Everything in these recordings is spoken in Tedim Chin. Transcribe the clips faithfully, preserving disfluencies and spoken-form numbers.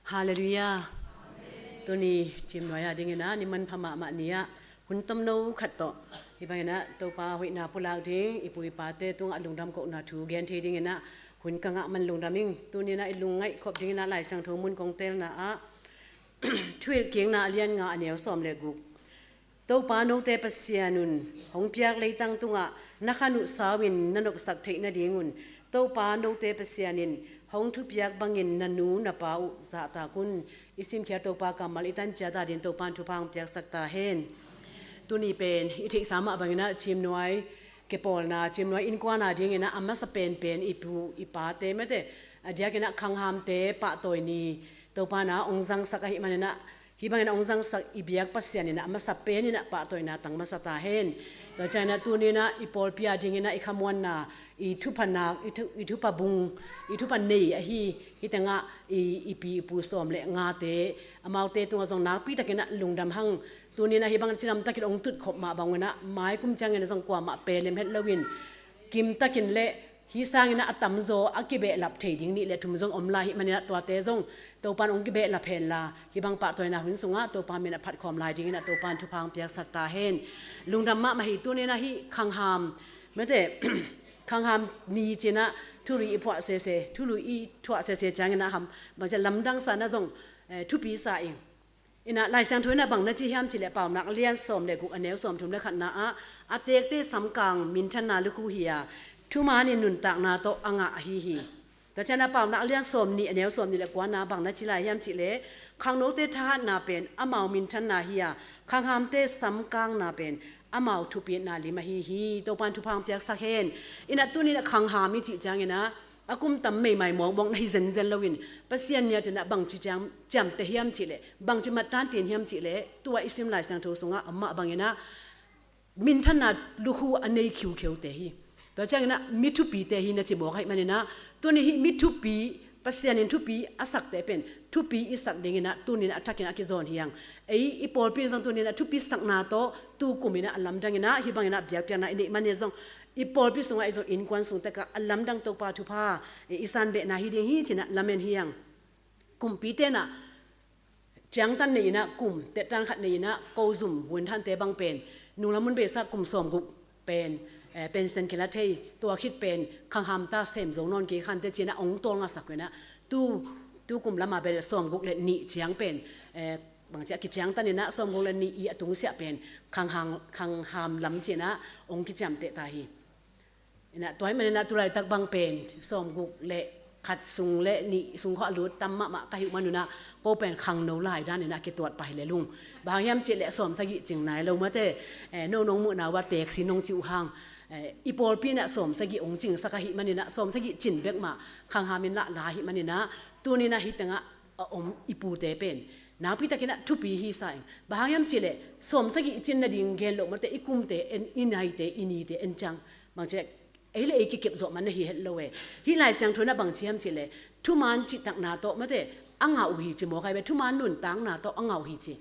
Halleluiah. Tuni cimnuai a dingin ah ni manpha mahmah ni-ah hun tomno khat tawh hih bangin ah Topa hoihna pulak ding, i pu i pate tungah lungdam kohna thu gen thei dingin ah hun ka ngah man lungdam ing. Tuni-in ah i lungngaih khop dingin ah Lai Siangtho mun kong teelna ah Thuhilhkikna a lian nga a neu sawm le guk. Topa note Pasian un hong piak leitang tungah na khan uh sau-in na nopsak theih nadingun Topa note Pasian in hong thupiak bangin na nu na pa uh zahtak un. I simkhiat Topa kammal i tan ciat a dingin Topa in thupha hong piaksak ta hen. Tuni pen i theihsa mah bangin ah cimnuai kipawlna, cimnuai innkuan a dingin ah a masa penpen i pu i pate mate, a diakin ah khanghamte pahtawi ni Topa in ah hong zangsak ahih manin ah, hih bangin ah hong zangsak i biak Pasian in ah a masa penin ah pahtawina tang masa ta hen. Tua ciangin ah tuni-in ah i pawlpi a dingin ah i khamuanna, i thupha nak, i thu, i thupha bung, i thupha nei ahi hih tengah i, i pi i pu sawm le ngate, amaute tungah zong nakpi takin ah lungdam hang. Tuni-in ah hih bangin cidam takin hong tutkhop mah bangin ah mai kum ciangin ah zong kuamah pelem het loin kimtakin le hih sangin ah a tamzaw a kibehlap thei ding nih le thum zong om lai ahih manin ah tuate zong Topa in hong kibehlap henla, hih bang pahtawina hun sungah Topa min a phatkhawm lai dingin ah Topa in thupha hong piaksak ta hen. Lungdam mahmah hi. Tuni-in ah hih khangham mate, khangham ni ci-in ah thului i phuah sese, thului i thuah sese ciangin ah ham bangci lamdang sa na zong, eh, thupi sa ing. In ah Lai Siangtho in ah bang na ci hiam cih leh Paunak a lian sawm le guk a neu sawm thum le khatna ah a tekte samkang minthanna lukhu hi-a thumanin nuntakna tawh a ngah ahi hi. Tua ciangin ah Paunak a lian sawm nih a neu sawm nih le kuana bang na ci lai hiam cih leh khangnote thahatna pen amau minthanna hi-a khanghamte samkangna pen amau thupitna lim ahi hi. Topa in thupha hong piaksak hen. In ah tuni-in ah khangham i cih ciangin ah a kum tam meimai mawkmawk na hi zenzen loin Pasian niat in ah bangci ciam, ciamteh hiam cih leh, bangci mattan tin hiam cih leh, tua i sim Lai Siangtho sungah a mah bangin ah minthanna lukhu a nei khiukheute hi. Tua ciangin ah mi thupite hi na ci mawk ahih manin ah tuni hih mi thupi, Pasian in thupi a sakte pen thupi i sak dingin ah tuni-in ah a thakin a kizawn hi hang. Ei i pawlpi in zong tuni-in ah thupi sakna tawh tu kum in ah a lamdang in ah hih bangin ah biakpiakna i neih manin zong i pawlpi sungah i zong innkuan sung tekah a lamdang Topa thupha i, i sanbehna hi ding hi ci-in ah lamen hi hang. Kumpite in ah ciangtan nei in ah kum tehtan khat nei in ah kozum wunthante bang pen nunglam mun beisa kum sawmguk pen, eh, pension kila thei, tua khit pen khanghamte sem zo nawn kei khante ci-in ah hong tawlngasak uh in ah tu, tu kum lamah bel sawmguk le nih ciang pen, eh, bangci a kiciangtan in ah sawmguk le nih i a tungsiah pen khangham, khangham lam ci-in ah hong kiciamteh ta hi. In ah tua ahih manin ah tulaitak bang pen sawmguk le khat sung le nih sung khawh a lut tam mahmah ka hih uh manun ah ko pen khangno lai danin ah kituat pah hi lel ung. Bang hang hiam cih leh sawm sagih cing nai lo mate, eh, no nong muhna uh ah teksi nong cih uh hang, eh, i pawlpi in ah sawm sagih hong cingsak ahih manin ah sawm sagih cin bek mah khangham in lah la ahih manin ah tuni-in ah hih tengah a om i pute pen nakpi takin ah thupi hi sa ing. Bang hang hiam cih leh sawm sagih i cin nading gen loh mate i kumte en, i naite, i nite en ciang bangci leh ei le ei kikep zawh man na hi het lo e. Hih Lai Siangtho in ah bangci hiam cih leh thuman cihtakna tawh mate a ngah uh hi ci mawk hi ve, thuman nuntakna tawh a ngah uh hi ci.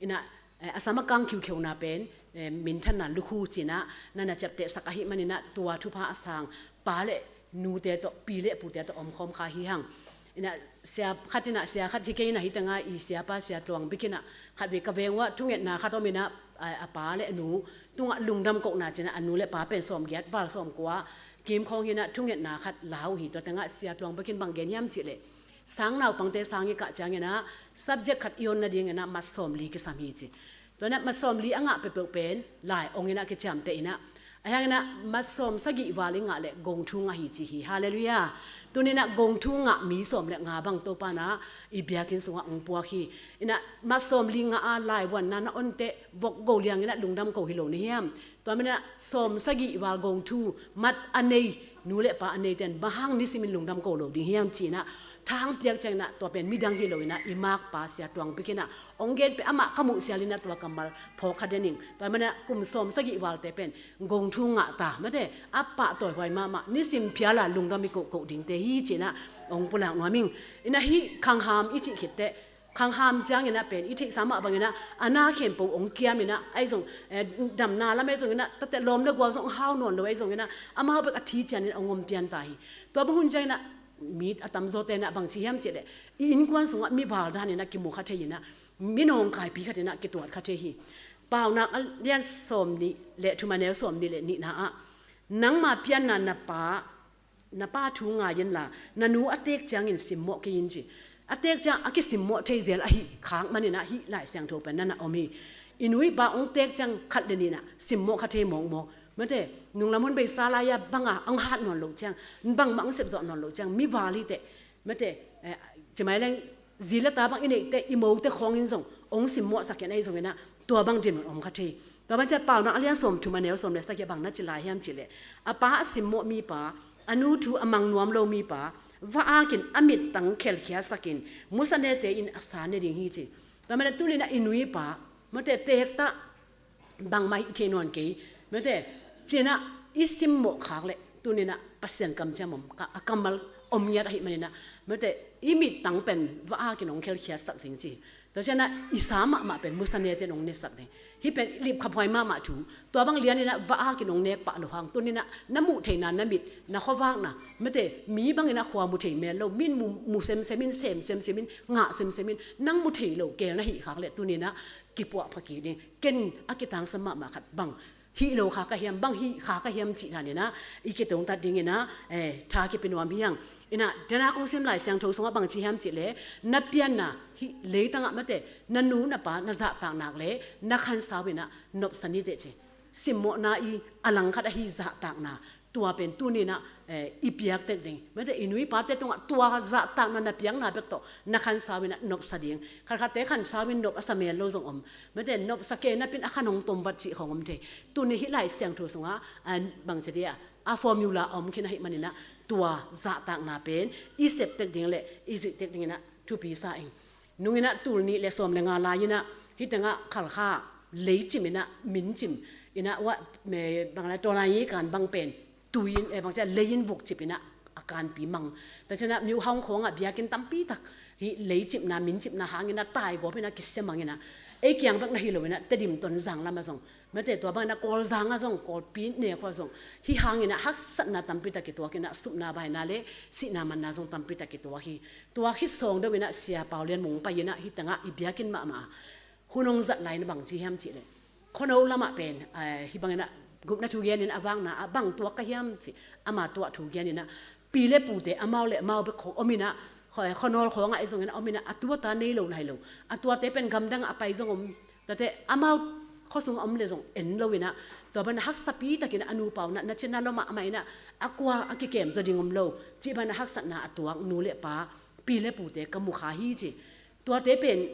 In ah, eh, a sam a kang khiukheuna pen, eh, minthanna lukhu ci-in ah na na ciaptehsak ahih manin ah tua thupha a sang pa le nute tawh, pi le pute tawh omkhawm kha hi hang. In ah sia khat in ah, sia khat hi kei in ah hih tengah i siapa Sia Tuang Bik in ah khatvei ka veng uh ah thungetna khat om in ah, a, a pa le a nu tungah lungdam kohna ci-in ah a nu le pa pen sawmgiat val sawmkua kimkhawng hi in ah thungetna khat la uh hi. Tua tengah Sia Tuang Bik in bang gen hiam cih leh sang naupangte sang i kah ciangin ah subject khat i on nadingin ah mat sawmli kisam hi ci. Tua in ah mat sawmli a ngah peuhpeuh pen lai ong in ah kiciamteh in ah, ahi hangin ah mat sawm sagih val i ngah leh gong thu ngah hi ci hi. Halleluiah. Tuni-in ah gong thu ngah mi sawm le nga bang Topa in ah i biakinn sungah hong puak hi. In ah mat sawmli ngah a laivuanna na onteh vok go liangin ah lungdam ko hi lo na hiam? Tua manin ah sawm sagih val gong thu mat a nei nu le pa a neite in bang hang nisimin lungdam ko lo ding hiam ci-in ah tha hong piak ciangin ah tua pen midang hi lo in ah i makpa Sia Tuang Bik in ah hong gen pen amah ka muh sialin ah tua kammal phawk kha den ing. Tua manin ah kum sawm sagih valte pen gong thu ngah ta mate a pahtawi huai mahmah, nisim phial a lungdam i kohkoh dingte hi ci-in ah hong pulak nuam ing. In ah hih khangham i cih khit teh khangham ciangin ah pen i theihsa mah bangin ah a na khempeuh hong kiam in ah ahi zong, eh, damna lam ahi zongin ah tate lawm le gual zong hau nawn lo ahi zongin ah amau bek a thi cianin hong om pian ta hi. Tua bang hun ciangin ah Mi a tamzaw tenah bang ci hiam cihleh, i innkuan sungah mival daninah kimu kha thei inah, minawngkaipi khatinah kituat kha thei hi. Paunak a lian sawm nih le thum a neu sawm nih le nihna ah, nangma pianna na pa na pa thu ngai inla, na nu a teek ciangin simmawh kei in ci. A teek ciang a kisimmawh thei zel ahi khak maninah hih Lai Siangtho pen na na om hi. I nu i pa hong teek ciang khat le ninah simmawh kha thei mawkmawk. Mate, nunglam hun beisa lai-a banga hong hat nawn loh ciang, bangmah hong sepzawh nawn loh ciang, mival hi teh. Mate, eh, cimai leng zi le ta bang i neihte, i mote khawngin zong hong simmawhsak in ahi zonginah tua bang dinmun om kha thei. Tua bang ciah Paunak a lian sawm thum a neu sawm le sagih bang na ci lai hiam cihleh, a pa a simmawh mipa, a nu thu a mang nuam lo mipa, va-akin a mittang khelkhiatsakin musanete in a sa ne ding hi ci. Tua maninah tuninah i nu i pa, mate, teektah bangmah hih thei nawn kei, mate, cinah i simmawh khak leh tuninah Pasian kamciam om, ka, a kammal om ngiat ahi maninah, mate, i mittang pen va-akin hong khelkhiatsak ding ci. Tua cianah i sa mahmah pen musanete in hong nesak ding. Hih pen lipkhaphuai mahmah thu. Tua bang lianinah va-akin hong nek pah lo hang, tuninah na muh theina na mit, na khuavakna, mate, mi banginah khua mu thei mel lo, min mu, mu semsemin, sem semsemin, ngah semsemin, nang mu thei lo keel na hih khak leh tuninah kipuahpha kik ding. Ken a kitangsam mahmah khat bang hih lo kha ka hiam, bang hih kha ka hiam cih daninah i kitungtat dinginah, eh, tha kipi nuam hi hang. Inah dena kong sim Lai Siangtho sungah bang ci hiam cihleh, na pianna hih leitangah, mate, na nu na pa na zahtak nak le na khansau inah nopsa ni teh ci. Simmawhna i a langkhat ahi zahtakna, tua pen tuninah, eh, i piaktek ding. Mate, i nu i pate tungah tua zahtakna na piakna bek tawh na khansau inah nopsa ding. Khatkhatte khansau in nop a sa mel lo zong om. Mate, nopsa kei napin a khan hong tomvat cih khawng om thei. Tuni hih Lai Siangtho sungah, ah, bang ci dia, a formula a om khin ahi maninah tua zahtakna pen i septek ding le i zuihtek dinginah thupi sa ing. Nunginah tul nih le sawm le nga lai-inah hih tengah Khalkha lei cim inah, min cim inah, wah, me, bang lai, tawlai ngi kan bang pen tui in, eh, bang ciah lei in vuk cip inah a kanpi mang. Tua cianah Myo Haung khawngah biakinn tampi tak hih lei cipna, min cipna hangin a taigawp inah kisia mang inah, ei kiang bek na hi lo inah Tedim, Tonzang lamah zong, mate, tua bang inah Kawlzang ah zong, Kawlpi nek khawng ah zong, hih hang inah haksatna tampi tak kituak inah supna baina le sihna manna zong tampi tak kituak hi. Tua khit sawng deuh inah Sia Pau Lian Mung pai inah hih tengah i biakinn mahmah hun hong zat lai inah bang ci hiam cihleh, Khuano lamah pen, eh, hih bang inah gupna thu gen inah a vakna ah bang tuak ka hiam cih ama tuah thu gen inah, pi le pute amau le amau bek khawng om inah, khaw-, khuanawl khawngah ahi zonginah om inah, a tu a ta nei lo lai lo, a tuate pen gamdangah a pai zong om. Tuate amau khuasung a om le zong en lo inah, tua banah haksapi takinah a nupa unah na cina lawmah amah inah a kua a kikem zaw ding om lo cih banah haksatna a tuak nu le pa, pi le pute ka mu kha hi ci. Tuate pen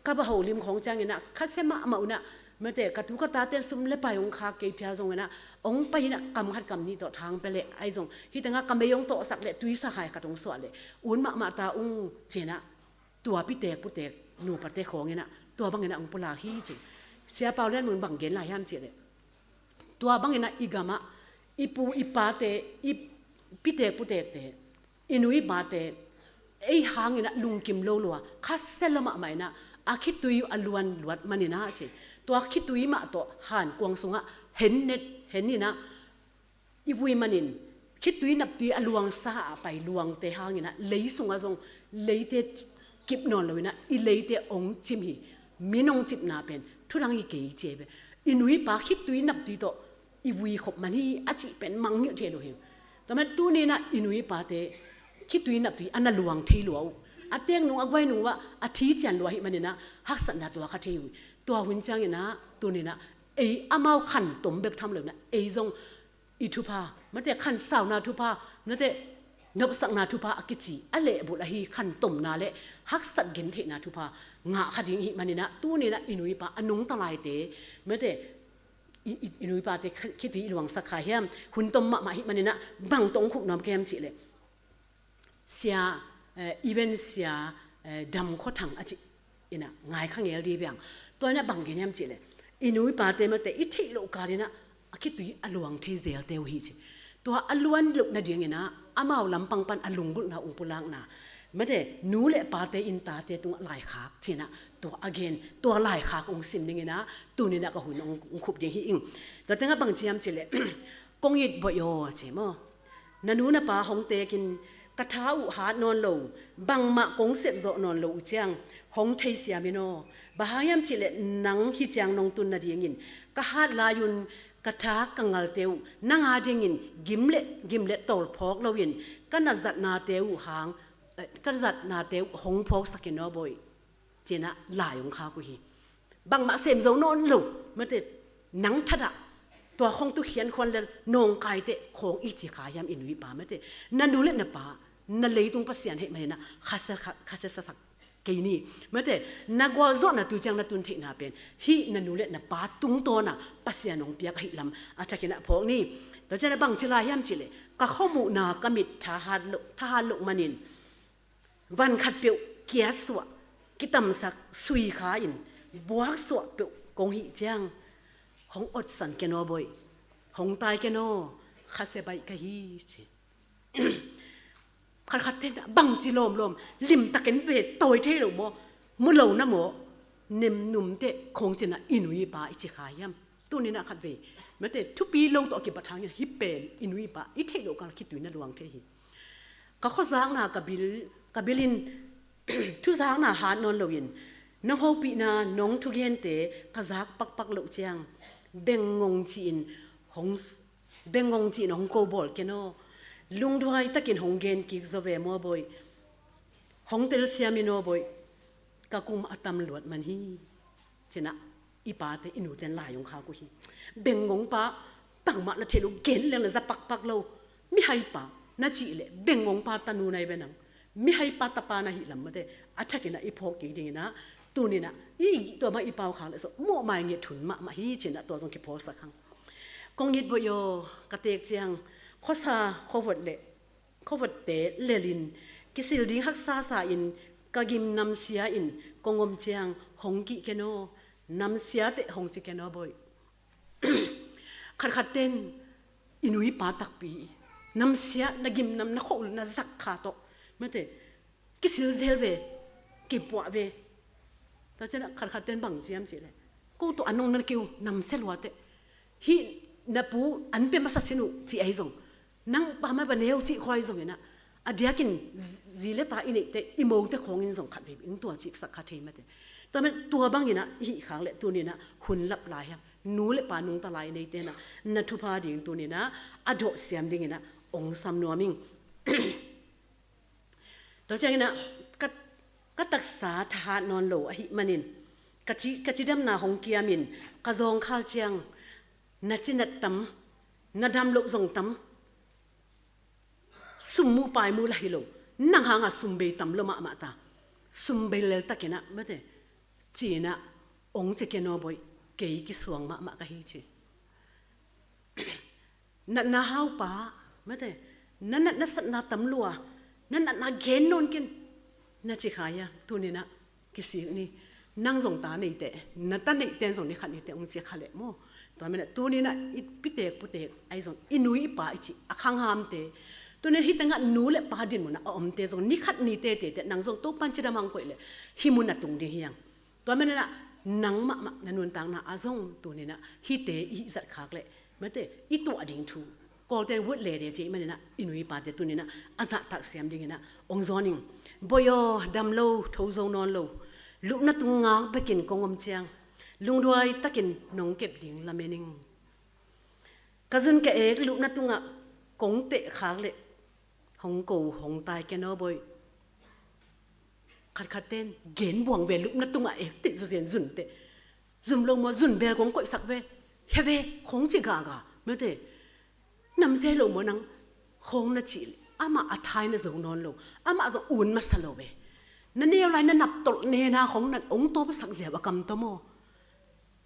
ka va holim khawng cianginah khasia mahmah unah, mate, ka tu ka tate in sum le pai hong khak kei phial zonginah hong pai inah kam khat kam nih tawh thang pia leh ahi zong, hih tengah ka mei hong tawhsak leh tuisa hai khat hong suah leh un mahmah ta ung cinah, tua pitek putek nupate khawnginah tua banginah hong pulak hi ci. Sia Pau Lian Mung bang gen lai hiam cihleh, tua banginah i gamah i pu i pate, i pitek putekte, i nu i pate ei hanginah lungkim lo lua, khasia lua mahmah inah a khitui a luan luat maninah ci. Tua khitui mah tawh hankuang sungah hen net hen inah i vui manin, khitui naptui a luangsa a pai luangte hanginah lei sungah zong leite kip nawn lo inah i leite hong cim hi. Min hong cipna pen thu dang hi kei ci hi ve. I nu i pa khitui naptui tawh i vui khop man hi a cih pen mangngilh thei lo hi. Tua man tuninah i nu i pate khitui naptui a na luang thei lua uh, a teek nung a guai nung uah a thi cian lua hi maninah haksatna tuak kha thei uh. Tua hun cianginah tuninah ei amau khantom bek tham lo inah ei zong i thupha, mate, khansauna thupha, mate, nopsakna thupha a kici a lehbulh ahi khantomna le haksat gentheihna thupha ngah kha ding hi maninah tuninah i nu i pa a nungta laite, mate, i, i, i nu i pate khi-, khitui i luangsak kha hiam, hun tom mahmah hi maninah bang tawh hong khup nuam ka hiam cihleh, Sia, eh, Even Sia, eh, Dam Khua Thang a cih inah ngai kha ngel dih biang. Tua inah bang gen hiam cihleh, i nu i pate mate i theih loh kal inah a khitui a luang thei zelte uh hi ci. Tua a luan loh nadinginah amau lampang pan a lunggulhna hong pulakna, mate, nu le pate in tate tungah laikhak cinah tua a gen, tua laikhak hong sim dinginah tuninah ka hun hong, hong khup ding hi ing. Tua tengah bang ci hiam cihleh, kong it boih aw ci maw. Na nu na pa hong tekin ka tha uh hat nawn lo, bangmah kong sepzawh nawn lo uh ciang hong theisiam in aw. Bang hang hiam cihleh nang hih ciang nong tun nadingin ka hat lai-un ka tha ka ngalte uh nang adingin gim le gim le tawlphawk loin ka na zatnate uh hang, eh, ka zatnate uh hong phawksak in aw bawi, ci-inah lai hong khak uh hi. Bangmah sem zo nawn lo, mate, nang thadah tua khong tu khiankhuan le nawngkaite khong i ci kha hiam i nu i pa, mate? Na nu le na pa, na leitung Pasian hei maninah khasia, kha, khasia sasak kei ni, mate. Na gualzawhna tu ciang na tun theihna pen hih na nu le na pa tungtawna Pasian hong piak ahih lam a thakinah phawk ni. Tua cianah bangci lai hiam cihleh ka khuamuhna ka mit thahat loh, thahat loh manin van khatpeuh kiatsuah, kitamsak, suikha in buaksuah peuh kong hih ciang hong otsan ken aw bawi, hong tai ken aw, khasia baih ka hi, ci. Khatkhatte bangci lawmlawm limtakin ve tawi thei lo maw, mu lo na maw, nemnumte khong cinah i nu i pa i ci kha hiam? Tuninah khatvei, mate, thupi lo tawh a kibat hangin hih pen i nu i pa i theih loh kal khitui na luang thei hi. Ka khuazakna ka bil, ka bilin thuzakna hat nawn loin nong hopihna nong thugente ka zak pakpak loh ciang bengngong ci-in hong, bengngong ci-in hong ko bawl ken aw. Lungduai takin hong gen kik zaw ve maw bawi, hong telsiam in aw bawi, ka kum a tam luat man hi, cinah i pate i nute in lai hong khak uh hi. Bengngongpa tangmah na thei lo, gen leng le za pakpak lo, mihaipa na cih leh bengngongpa tanu na hi ve nang. Mihaipa tapa na hih lam, mate, a thakinah i phawk kik dinginah tuninah i tua bang i pau khak leh zong mawhmai nget hun mahmah hi, cinah tua zong kiphawksak hang. Kong it bawi aw, ka teek ciang khuasa khuavot le khuavotte lelin kisil ding haksa sa-in ka gim namsia in kong om ciang hong kih ken aw, namsia teh hong ci ken aw bawi. Khatkhatten i nu i pa takpi namsia, na gimnam, na khuaul, na zakkha tawh, mate, kisil zel ve, kipuah ve. Tua cianah khatkhatten bang ciam cihleh, ko tawh a nong na kiu namsia luateh, hih na pu an pia masa sin uh ci ahi zong, nang pa ma va neu cih khua ahi zonginah a diakin zi le ta i neihte, i mote khawngin zong khatvei in tua cihsak kha thei, mate. Tua man tua banginah i hih khak leh tuninah hun lap lai hiam? Nu le pa nungta lai i neite inah na thupha ding tuninah a dawhsiam dinginah ong sam nuam ing. Tua cianginah ka, ka taksa thahat nawn lo ahih manin ka ci, ka cidamna hong kiamin ka zawngkhal ciang na cinat tam, na dam loh zong tam, sum mu pai mu la hi lo, nang hanga sum bei tam lo mahmah ta, sum bei leltakinah, mate, cinah ong ci ken aw bawi, kei kisuang mahmah ka hi, ci. Natna haupa, mate, na natna satna tam lua, na natna gen nawn ken, na ci kha ia, tuninah kisik ni. Nang zong ta neite, na ta neite zong ni khat nite ong cia kha leh maw. Tua manah tuninah i pitek putek ahi zong i nu i pa i cih a khanghamte, tuninah hih tengah nu le pa dinmunah a omte zong ni khat nite tete nang zong Topan cidam hang koih leh hih mun a tung ding hi hang. Tua manah nang mahmah na nuntakna ah zong tuninah hihte i hih zat khak leh, mate, i tuah ding thu, Kawlte vut lede cih maninah i nu i pate tuninah a zahtak siam dinginah ong zawn ing. Bawi aw, dam lo, tho zo nawn lo, lupna tung ngak bekin kong om ciang lungduai takin nong kep ding lamen ing. Ka zun ka ek lupna tungah kong teh khak leh hong ko hong tai ken aw bawi. Khatkhatte in gen buang ve, lupna tungah ek teh, zuzen zun teh, zum lo maw, zun bel kong koihsak ve, hia ve, khong ci gaga, mate. Namsia lo maw nang, khong na cih leh amah a thai na zo nawn lo, amah zong un masa lo ve. Na neu lai na naptolh nena khong na ong tawpasak ziau a kam tawh maw.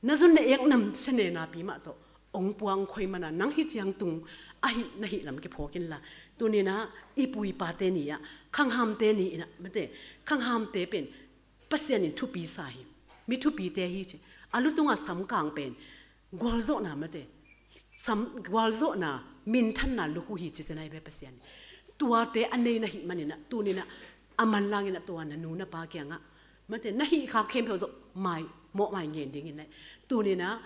Na zun na ek namsia nena pi mah tawh ong puang khoi mana nang hih ciang tung ahih na hih lam kiphawk inla, tuninah i pu i pate ni-ah, khanghamte ni-inah, mate, khanghamte pen Pasian in thupi sa hi. Mi thupite hi ci. A lu tungah samkang pen gualzawhna, mate, sam, gualzawhna, minthanna lukhu hi ci, ci nai ve Pasian in. Tuate a nei na hih maninah tuninah a manlanginah tua na nu na pa kiangah, mate, na hih khak khempeuh zawh mai, mawhmai ngen dingin nai. Tuninah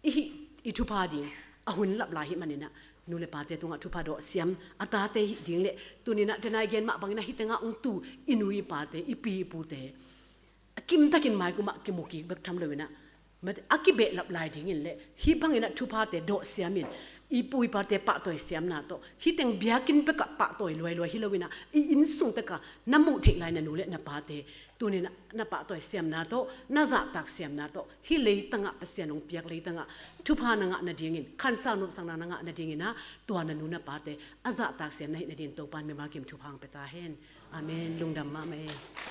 i hih i thupha ding a hun lap lai hih maninah nu le pate tungah thupha dawh siam a tate hih ding le, tuninah tena i gen mah banginah hih tengah ong tu i nu i pate, i pi i pute a kimtakin maikumah kimu kik bek tham loinah, mate, a kibehlap lai dingin le hih banginah thuphate dawh siamin, i pu i pate pahtawi siamna tawh, hih teng biakinn bekah pahtawi luailuai hi loinah i inn sung tekah na muh theih lai na nu le na pate tuninah na pahtawi siamna tawh, na zahtak siamna tawh, hih leitangah Pasian hong piak leitangah thupha na ngah nadingin, khansa nopsakna na ngah nadinginah tua na nu na pate a zahtak siam na hih nadin Topan mimal kim thupha hong pia ta hen. Amen. Lungdam mahmah e.